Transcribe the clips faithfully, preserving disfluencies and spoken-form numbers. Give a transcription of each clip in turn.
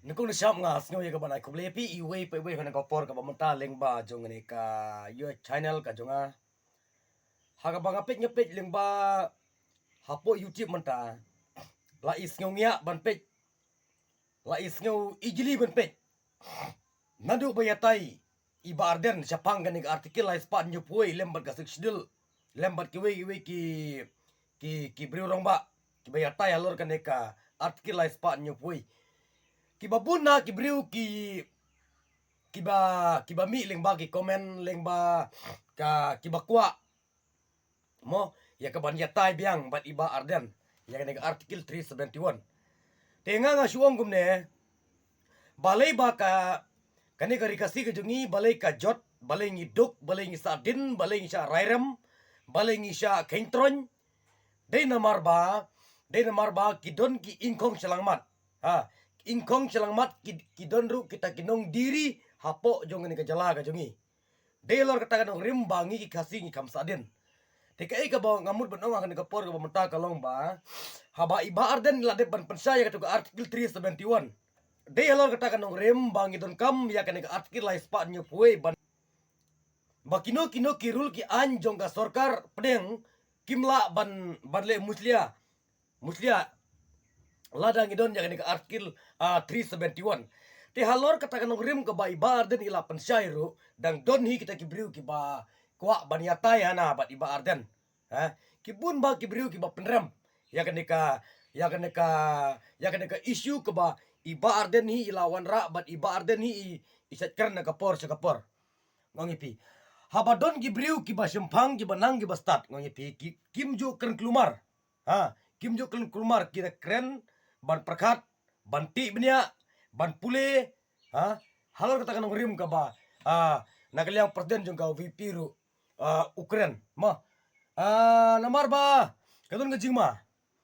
Nyngkong nyngkong nga sngew ïa ka ban ai khublei ïa phi iwei pa iwei ha kane ka por kaba mynta lyngba jong kane ka your channel ka jong nga. Ha kaba nga peit nga peit lyngba hapoh YouTube mynta, la i sngew ngiah ban peit, la i sngew ijli ban peit. Naduh ba ïatai i Bah Ardent shaphang kane ka article lai spah hynñiew phew wei lem bad ka Sixth Schedule, lem bad kiwei kiwei ki, ki, ki briew rangbah kiba ïatai halor kane ka article lai spah hynñiew phew wei. Kiba bun na ki briew ki, kiba, kiba mih lyngba ki comment, lyngba ka, kiba kwah mo ïa ka ban ïatai biang bad i Bah Ardent ïa kane ka article three seventy one. Te nga nga shu ong kumne, balei ba ka, kane ka Ri Khasi ka jong ngi, balei ka jot, balei ngi duk, balei ngi sah dien, balei ngi shah rairem, balei ngi shah khein troiñ. Dei namar ba, dei namar ba ki don ki ingkhong shyllangmat. Ha, ingkhong shyllangmat ki, ki don ruh kita ki nongdiri hapoh jong kane ka jylla ka jong ngi. Dei halor kata ka nongrim ba ngi ki Khasi ngi kham sah dien. Te kaei kaba nga mut ban ong ha kane ka por kaba mynta ka long ba, haba i Bah Ardent i la dep ban pynshai ïa katu ka article three seventy one, dei halor kata ka nongrim ba ngi donkam ïa kane ka article lai spah hynñiew phew wei ban, ba kino kino ki rule ki aiñ jong ka sorkar pdeng kim lah ban, ban leh mushlia, mushlia lada ngi don ïa kane ka article, ah, three seventy one. Te halor kata ka nongrim kaba i Bah Ardent i la pynshai ruh, dang don hi kita ki briew kiba kwah ban ïatai hana bad i Bah Ardent. Ha, ki bun ba ki briew kiba pynrem ïa kane ka, ïa kane ka, ïa kane ka issue kaba i Bah Ardent hi i la wanrah bad i Bah Ardent hi i, i shait kren na ka por sha ka por. Nga ong ïa phi, haba don ki briew kiba shemphang, kiba nang, kiba stad, nga ong ïa phi, ki, kim ju kren kulmar. Ha, kim ju kren kulmar, ki da kren ban pyrkhat, ban tih bniah, ban pule. Ha, halor kata ka nongrim kaba, ah, na ka liang president jong ka VPP ruh, ah, u kren mo. Ah, namar ba ka don ka jingma.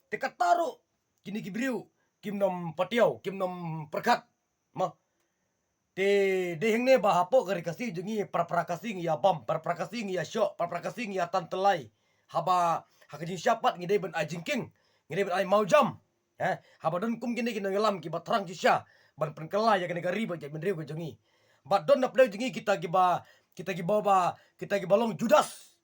Te kata ruh kine ki briew kim nym patiaw, kim nym pyrkhat mo. Te dei hangne ba hapoh ka Ri Khasi jong ngi, para para Khasi ngi ïa bam, para para Khasi ngi ïa shoh, para para Khasi ngi ïa tan tyllai. Haba ha ka jingshisha pat ngi dei ban ai jingkieng, ngi dei ban ai mawjam. Eh, haba don kum kine ki nongïalam kiba thrang shisha ban pynkylla ïa kane ka ri bad jaitbynriew ka jong ngi. Bad don na pdeng jong ngi kita kiba, kita kiba ba, kita kiba long Judas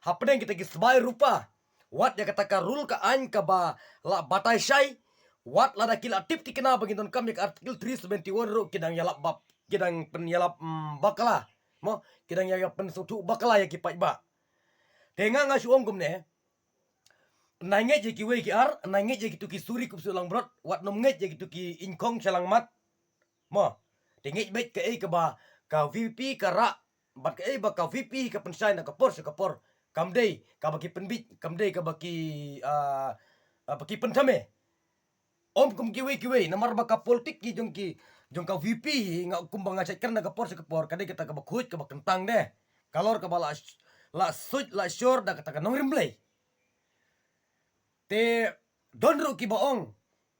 hapdeng kita ki sbai rupa. Wat ïa kata ka rule ka aiñ kaba la batai shai. Wat lada ki la tip thikna ba ngi donkam ïa ka article three seventy one ruh ki dang ïalap bap, ki dang pynïalap, mm, bakla mo, ki dang ïa pynsngewthuh bakla ïa ki paidbah. Te nga nga shu ong kumne, nai ngeit ïa kiwei ki ar, nai ngeit ïa kitu ki suri khup suh langbrot, wat nym ngeit ïa kitu ki ingkhong sha langmat. Mo, te ngeit beit kaei kaba ka VPP ka rah bad kaei ba ka VPP ka pynshai na ka por sha ka por. Kam dei kaba ki pynbit, kam dei kaba ki, ah, ah, ba ki pynthame. Ym kum kiwei kiwei, namar ba ka politik ki jong ki, jong ka VPP, nga kumba nga shait kren na ka por sha ka por, ka dei kata kaba khuid kaba kyntang de. Ka lor kaba la, la suit la shor da kata ka nongrim Blei. Te don ruh kiba ong,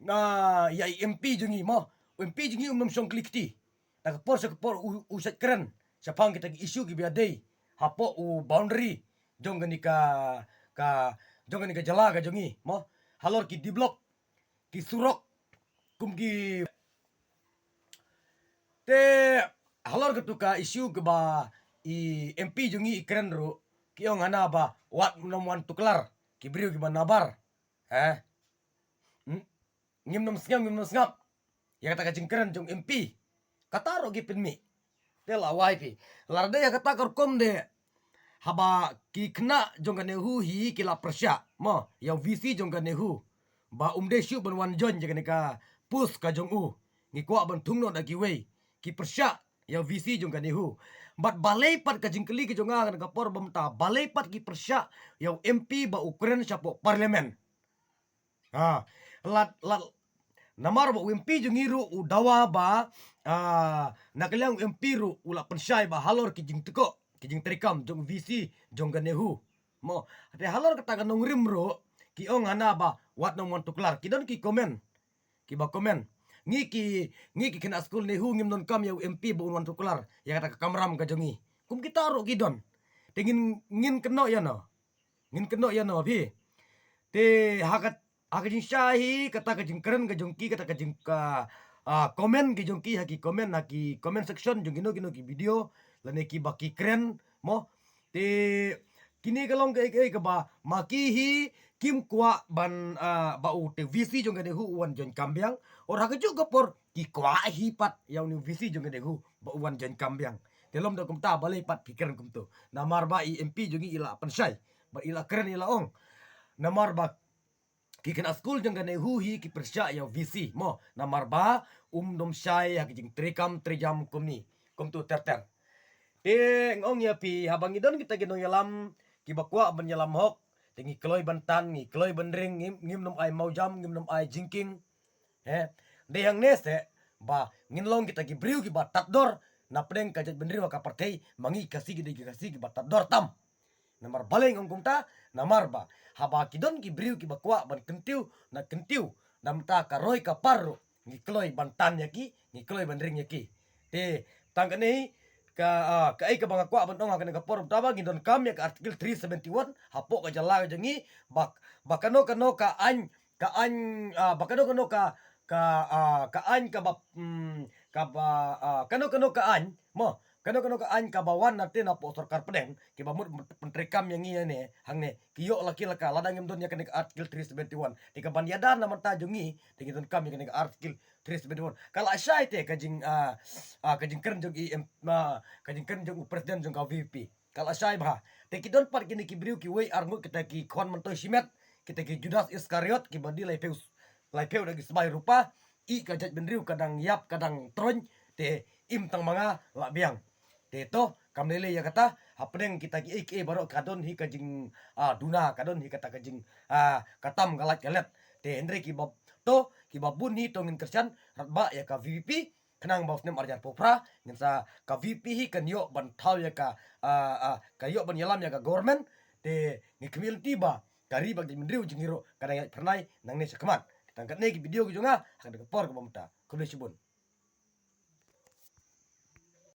ah, ïa i MP jong ngi mo, MP jong ngi um nym shong kli kti. Na ka por sha ka por u, u shait kren shaphang kita ki issue kiba ïadei hapoh u boundary jong kane ka, ka, jong kane ka jylla ka jong ngi mo. Halor ki D-Block, ki surok, kum ki, te halor katu ka issue kaba i MP jong ngi i kren ruh, ki ong hana ba wat nym wan tuklar ki briew kiba nabar. Eh? Hmm? Ngim nym sngap, ngim nym sngap ïa kata ka jingkren jong MP. Kata ruh ki pynmih. Te la wai phi, lada ïa kata ka rukom de, haba ki khynnah jong ka NEHU hi ki la pyrshah mo ïa u VC jong ka NEHU ba um dei shuh ban wan join ïa kane ka post ka jong u. Ngi kwah ban thung noh da kiwei. Ki pyrshah ïa u VC jong ka NEHU. Bad balei pat, ka jingkylli ka jong nga ha kane ka por ba mynta, balei pat ki pyrshah ïa u MP ba u kren shapoh Parliament? Ha, lad, lad, namar ba u MP jong ngi ruh u dawa ba, ah, na ka liang u MP ruh u la pynshai ba halor ki jingtkoh, ki jingtreikam jong u VC jong ka NEHU mo. Te halor kata ka nongrim ruh ki ong hana ba wat nym wan tuklar. Ki don ki comment, kiba comment, ngi ki, ngi ki khynnah skul NEHU ngim donkam ïa u MP ba un wan tuklar ïa kata ka kamram ka jong ngi. Kum kita ruh ki don. Te ngin, ngin kynnoh ïano? Ngin kynnoh ïano phi? Te ha ka, ha ka jingshisha hi kata ka jingkren ka jong ki, kata ka jing ka, ah, comment ki jong ki ha ki comment, ha ki comment section jong kino kino ki video lane kiba ki kren mo. Te kine ka long kaei kaei kaba ma ki hi kim kwah ban, ah, ba u te VC jong ka NEHU u wan join kam biang. Or ha kajuh ka por ki kwah hi pat ïa une u VC jong ka NEHU ba u wan join kam biang. Te lymda kumta balei pat ki kren kumto? Namar ba i MP jong ngi i la pynshai bad i la kren, i la ong, namar ba ki khynnah skul jong ka NEHU hi ki pyrshah ïa u VC mo, namar ba um dom shai ha ki jingtrei kam trei jam kumne, kumto ter ter. Te nga ong ïa phi, haba ngi don kita ki nongïalam kiba kwah ban ïalam hok, te ngi kloi ban tan, ngi kloi ban ring, ngim, ngim nym ai mawjam, ngim nym ai jingkieng. He, dei hangne seh ba ngin long kita ki briew kiba tad dor na pdeng ka jaitbynriew ha ka pyrthei, ma ngi Khasi ki dei ki Khasi kiba tad dor tam. Namar balei nga ong kumta? Namar ba haba ki don ki briew kiba kwah ban kyntiew na kyntiew, namar ka roi ka par ruh ngi kloi ban tan ïa ki, ngi kloi ban ring ïa ki. Te tang kane hi ka, ah, kaei kaba nga kwah ban ong ha kane ka por, namar ba ngi donkam ïa ka Article three seventy-one hapoh ka jylla ka jong ngi, ba, ba kano kano ka aiñ, ka aiñ, ah, ba kano kano ka, ka, ah, ka aiñ kaba, mm, kaba, ah, kano kano ka aiñ mo, kano kano ka aiñ kaba wan na te napoh sorkar pdeng kiba mut pyntreikam ïa ngi ïa ne hangne, ki ïoh la ki la ka, lada ngim don ïa kane ka Article three seventy-one. Te kaban ïada na bynta jong ngi te ngi donkam ïa kane ka Article three seventy-one. Ka la shai te ka jing, ah, ah, ka jingkren jong i em, ah, ka jingkren jong u president jong ka VPP. Ka la shai bha. Te ki don pat kine ki briew kiwei ar ngut kita ki khon myntoi shimet, kita ki Judas Iskariot, kiba die laiphew, laiphew da ki sbai rupa, i ka jaitbynriew ka dang ïap ka dang troiñ, te im tang ma nga la biang. Te to, kam lei lei ïa kata, hapdeng kita kiei kiei baroh ka don hi ka jing, ah, duna, ka don hi kata ka jing, ah, ka tam ka lait ka let. Te hynrei kiba, to, kiba bun hi to ngin kyrshan radbah ïa ka VPP, khnang ba u snem ar hajar arphew phra ngin sa, ka VPP hi kan ïoh ban thaw ïa ka, ah, ah, ka ïoh ban ïalam ïa ka government. Te ngi khmih lynti ba ka ri bad ka jaitbynriew jong ngi ruh ka dang ïaid phyrnai nangne shakhmat. Te tang katne ki video ki jong nga ha kane ka por kaba mynta. Khublei shibun.